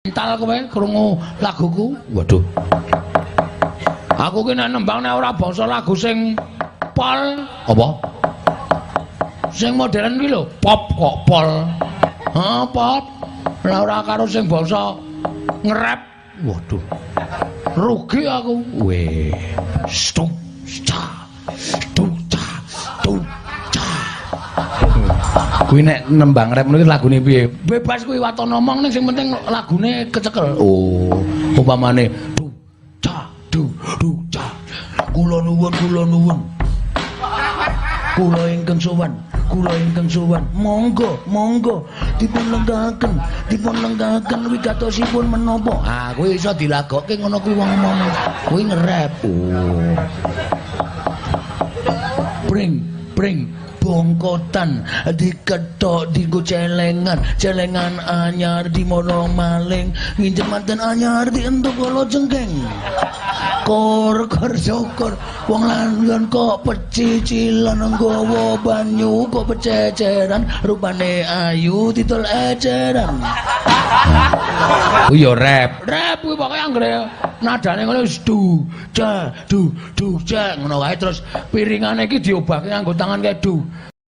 Mental kowe krungu laguku. Waduh. Aku ki nek nembang nek ora bangsa lagu sing pol apa? Sing modern kuwi lho, pop kok pol. Heeh, pop. Lah ora karo sing bangsa ngerap. Waduh. Rugi aku. Weh. Stuk ca. Stuk ca. Tuk ca. Kuwi nek nembang rap ngono iki lagune piye? Bebas kuwi waton ngomong ning sing penting lagune kecekel. Oh, upamane du ca du du ca. Kula nuwun, kula nuwun. Kula ingkang sowan, kula ingkang sowan. Monggo, monggo dipun lenggahaken, dipun lenggahaken wigatosipun menapa? Ah, kuwi iso dilagokke ngono kuwi wong ngomong. Kuwi ngerap. Oh. Bring, bring bongkotan diketok dienggo celengan, celengan anyar dimono maling, nginjem manten anyar dientuk kala jengking. Kor kor syukur wong langon kok pecicilan nggawa banyu kok pececeran rupane ayu titul eceran. Kuwi ya rap. Rap kuwi pokoke anggere nadane ngono wis du ja du du ja ngono wae terus piringane iki diobahke nganggo tangan kae du